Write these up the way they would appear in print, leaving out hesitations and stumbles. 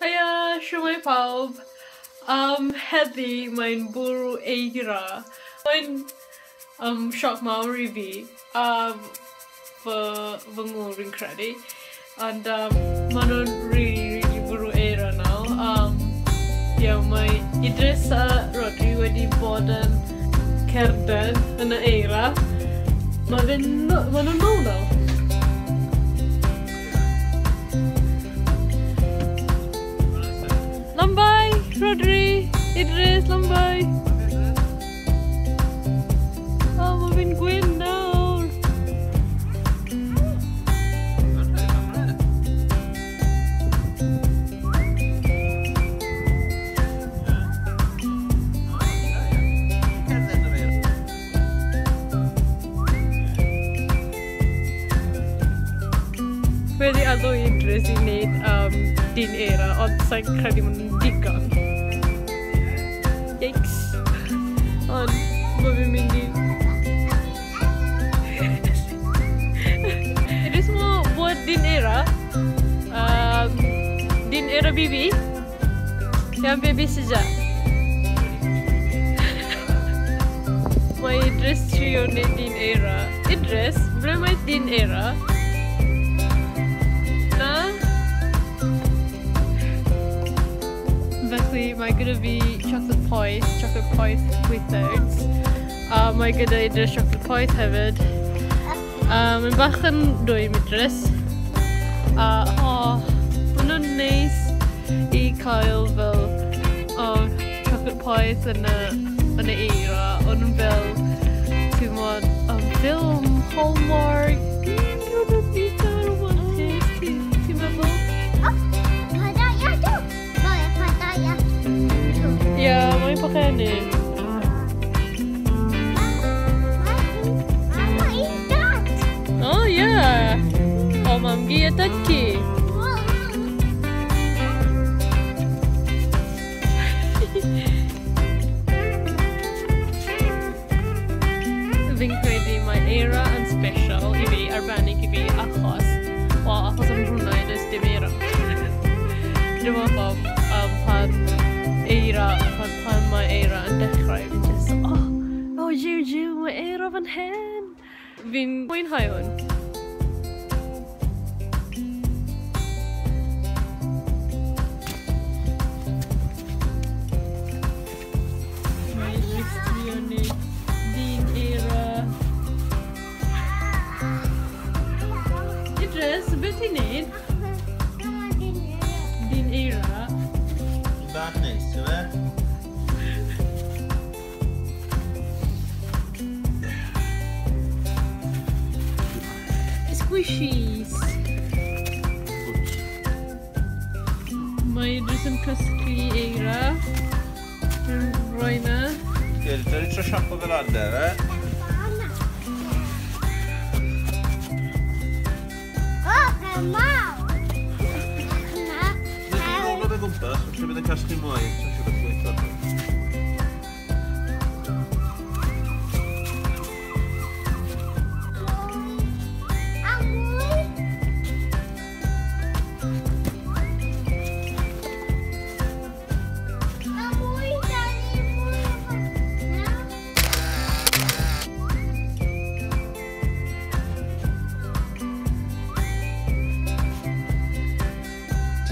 Haia, siwmai pawb. Heddi mae'n bwrw eira. Mae'n sioc mawr i fi a fy ngŵr fi'n credu. Ond maen nhw'n really, really bwrw eira nawr. Yeah, mae Idris a Rhodri wedi bod yn cerdded yn y eira. Mae nhw'n nôl nawr. Lambai, Rhodri, Idris, lambai. O, mae fi'n gwyn nawr. Wedi addo Idris i wneud dyn eira, ond sa'n credu maen nhw'n digon. Yikes. Ond mae fi'n mynd i... Idris mau buat dyn eira. Dyn eira baby. Yang baby sejak. Mae Idris trio wneud dyn eira. Idris, ble mae dyn eira? Felly mae gyda fi chocolate poeth 2/3. A mae gyda Idris chocolate poeth hefyd. Mae'n bach yn dwym Idris. A maen nhw'n neis i cael fel chocolate poeth yn y eira. O'n nhw'n fel, ti'n gwybod, ffilm Hallmark. O'n nhw'n eitha romantic, ti'n meddwl? Ya, mae'n pochenni. Oh, yeah. Oh, mam-gi a dad-gi. Fi'n credu mae eira yn special i fi, arbennig i fi, achos, wel, achos yn Brunei does dim eira. Dwi'n meddwl pan eira, pan mae eira yn dechrau, fi'n just, oh, jiw, jiw, mae eira fan hyn. Fi'n mwynhau hwn. Mae Idris trio wneud dyn eira. Idris, beth ti'n neud? Dyn eira. Bach neis, ti'n fe? Squishies. Mae Idris yn cysgu eira. Yn rhoi na. Dwi'n trio siapo fel ande, fe? O, fe mawr! Dwi'n rôl o fe gwmpas, felly bydd yn casglu mwy. Sa'n siŵr beth gweithio.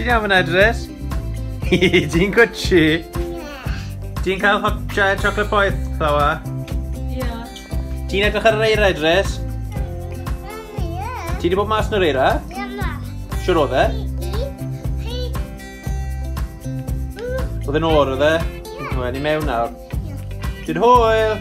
Ti'n iawn, Idris? Ti'n gwtsi? Ti'n cael hot chocolate poeth, Thawa? Ie. Ti'n edrych ar yr eira, Idris? Ie. Ti wedi bod mas yn yr eira? Ie. Siwr oedd e? Oedd e'n oer, oedd e? Ie. Wel, ni mewn nawr. Ti'n hwyl!